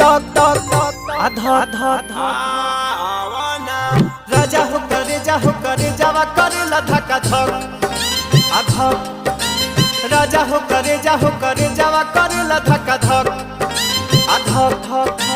धक धक धक आ धक धक धक। राजा हो करे जा हो करे जावा करेला धक्का धक आ धक। राजा हो करे जा हो करे जावा करेला धक्का धक आ धक धक।